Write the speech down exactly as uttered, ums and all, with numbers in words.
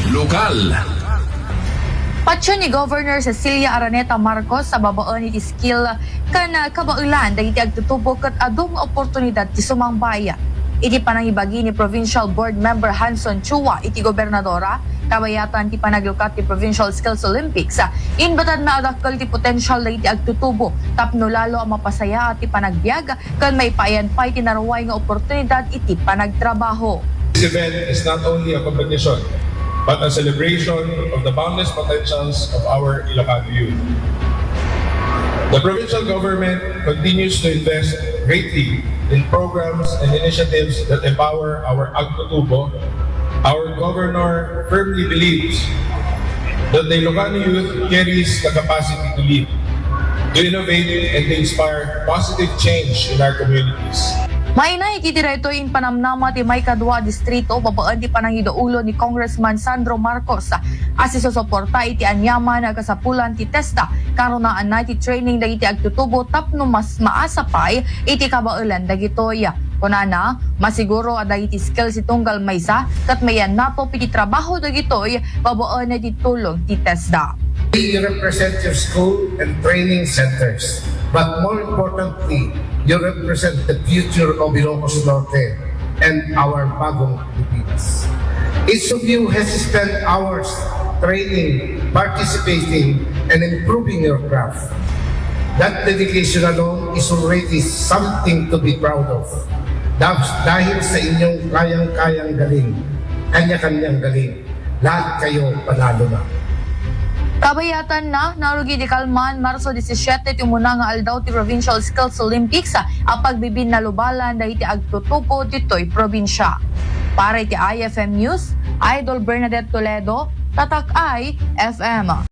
Lokal. Patio ni Governor Cecilia Araneta Marcos a babaen iti skill ken kabaelan dagiti agtutubo ket adu nga oportunidad ti sumangbay. Iti panangibagi ni Provincial Board Member Hanson Chua iti gobernadora, kabayatan ti panaglukat ti Provincial Skills Olympics, inbatadna a dakkel ti potensial dagiti agtutubo tapno lalo a mapasayaat ti panagbiag ken maipayan pay ti naruay nga oportunidad iti panagtrabaho. This event is not only a competition, but a celebration of the boundless potentials of our Ilocano youth. The provincial government continues to invest greatly in programs and initiatives that empower our agtutubo. Our governor firmly believes that the Ilocano youth carries the capacity to lead, to innovate, and to inspire positive change in our communities. Mainaig iti daytoy impanamnama ti maikadua a distrito babaen ti panangiduulo ni Congressman Sandro Marcos a sisusuporta iti aniaman a kasapulan ti TESDA. Karunaanna iti training dagiti agtutubo tapno mas maasa pay iti kabaelan dagitoy. Kunana, masiguro a dagiti skills ti tunggal maysa ket mayan natop iti trabaho dagitoy babaen iti tulong ti TESDA. You represent your school and training centers, but more importantly, you represent the future of Ilocos Norte and our bagong Philippines. Each of you has spent hours training, participating, and improving your craft. That dedication alone is already something to be proud of. Dahil sa inyong kayang-kayang galing, kanya-kanyang galing, lahat kayo panalo na. Kabayatan na, narugi di kalman, Marso disisiete ti umuna nga aldaw ti Provincial Skills Olympics a pagbibinnalubalan dagiti agtutubo ditoy probinsya. Para iti I F M News, Idol Bernadette Toledo, Tatak I F M.